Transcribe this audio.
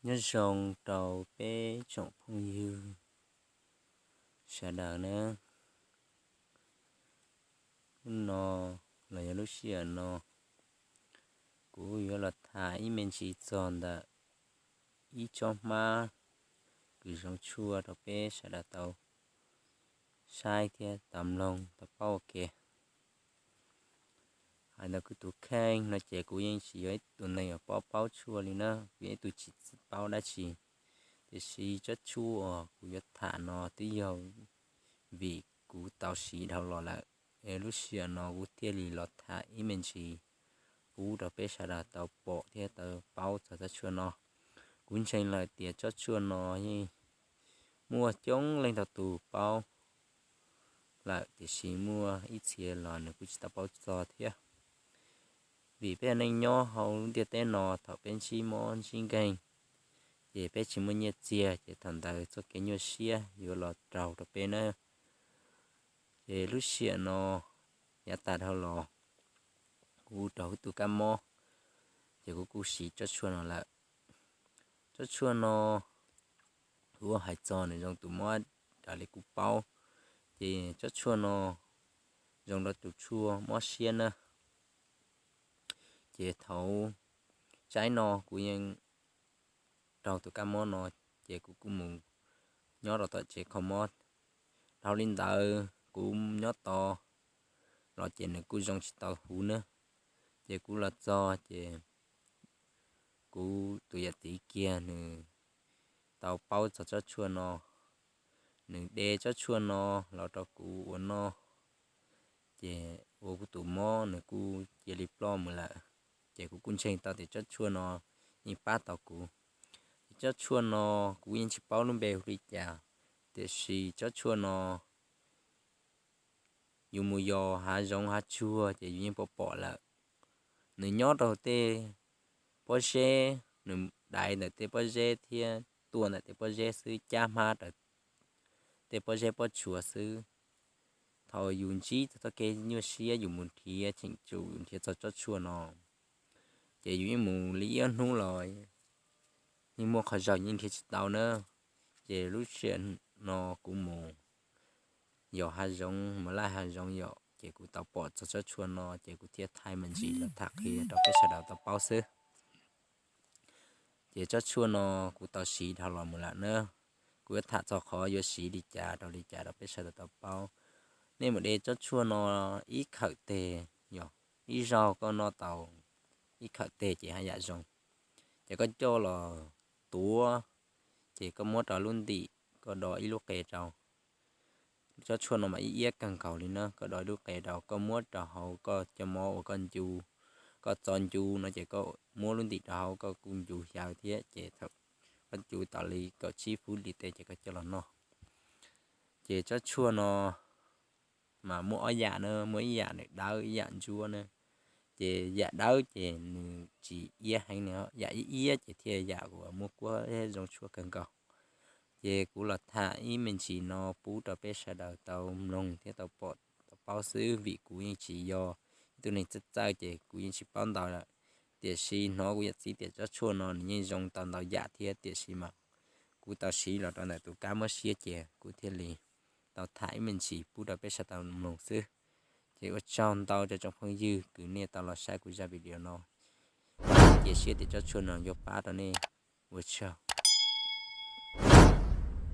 Nyob zoo rau peb tsoom phooj ywg sawv daws na. Hnub no los yog lub sij hawm no, kuv yuav los tham ib me ntsis txog ntawm ib tsob hmab kws zoo tshuaj rau peb sawv daws tau saib thiab tau mloog tau paub ua ke. Hais ntawm kuv tus kheej no ces kuv yeej tsis yog ib tug neeg uas paub paub tshuaj li na, kuv yog ib tug tsis txawj paub dab tsi. Tiam sis tsob tshuaj uas kuv yuav tham no twb yog vim kuv tau siv dhau los lawm, es lub sij hawm no kuv thiaj li los tham ib me ntsis pub rau peb sawv daws tau pom thiab tau paub txog tsob tshuaj no. Kuv ntseeg lawm tias tsob tshuaj no yeej muaj coob leej ntau tus paub lawm, tiam sis muaj ib txhia los nws kuj tsis tau paub txog thiab. Vim peb neej nyob hauv lub ntiaj teb no, thaum peb ntsib mob ntsib nkeeg, ces peb tsis muaj nyiaj txiag, ces thaum ntawd txoj kev nyuaj siab yuav los raug rau peb na. Ces lub sij hawm no yav tas dhau los, kuv raug ib tug kab mob, ces kuv kuj siv tsob tshuaj no lawm. Tsob tshuaj no kuv hais txog nws zoo tus mob raws li kuv paub, ces tsob tshuaj no zoo rau tus tshuaj mob siab na. Ces thaum tsaib no kuv yeej raug tus kab mob no, ces kuv kuj mus nyob rau tom tsev kho mob. Dhau li ntawd kuv nyob tos los ces nws kuj zoo tsis tau huv na. Ces kuv los txog ces kuv tus yawm txiv kiag nws tau paub txog tsob tshuaj no, nws de tsob tshuaj no los rau kuv ua noj, ces ua kuv tus mob nws kuj cia li ploj mus lawm. Ces kuv kuj ntseeg tau tias tsob tshuaj no yeej pab tau kuv. Ces tsob tshuaj no kuv yeej tsis paub lub npe hu li cas, tiam sis tsob tshuaj no yus mus yos hav zoov hav tsuag ces yus yeej pom pom lawm. Nws nyob rau tej pob zeb, nws dai ntawm tej pob zeb thiab tuaj ntawm tej pob zeb xwb, cab hmab rau tej pob zeb pob tsuas xwb. Thaum yus ntsib txog txoj kev nyuaj siab yus mus nrhiav cheem tsum yus nrhiav txog tsob tshuaj no, ces yus yeej mus li ib ob hnub los yeej muaj qhov zaum yeej nrhiav tsis tau na. Ces lub sij hawm no kuv mus yos hav zoov mus laij hav zoov yom, ces kuv tau pom txog tsob tshuaj no ces kuv thiaj thaij me ntsis los tham qhia rau peb sawv daws tau paub xwb. Ces tsob tshuaj no kuv tau siv dhau los mus lawm na. Kuv yuav tham txog qhov yuav siv li cas rau li cas rau peb sawv daws tau paub. Nej mus de tsob tshuaj no ib khawm teg, yog ib zaug koj noj tau ib khawm teg ces haj yam zoo. Ces koj coj los tuav, ces koj muab rau lub ntim, koj do ib lub qe rau. Tsob tshuaj no mas ib iab kawg nkaus li na, koj do ib lub qe rau, koj muab rau hauv koj cov mob uas koj ncu, koj txo ncu no ces koj muab lub ntim rau hauv koj kuj ncu xyaw thiab, ces thaum koj ncu tau li kaum tsib fuv li tej ces koj coj los noj. Ces tsob tshuaj no mas muaj ob yam na, muaj ib yam nws dawb ib yam ntsuab na. Ces yam dawb ces nws tsis iab heev na, yam ib iab ces thiaj yam uas muaj kuab zoo tshuaj kawg nkaus. Ces kuv los tham ib me ntsis no pub rau peb sawv daws tau mloog thiab tau pom tau paub xwb, vim kuv yeej tsis yog ib tug neeg txawj txawj ces kuv yeej tsis paub ntau lawm. Tiam sis hnov kuv yawm txiv tias tsob tshuaj no nws yeej zoo tau ntau yam thiab, tiam sis mas kuv tau siv los rau ntawm tus kab mob siab ces kuv thiaj li tau tham ib me ntsis pub rau peb sawv daws tau mloog xwb. Ces ua tsaug ntau rau tsoom phooj ywg kws nej tau los saib kuv zaj video no. Cia siab tias tsob tshuaj no yuav pab rau nej. Ua tsaug.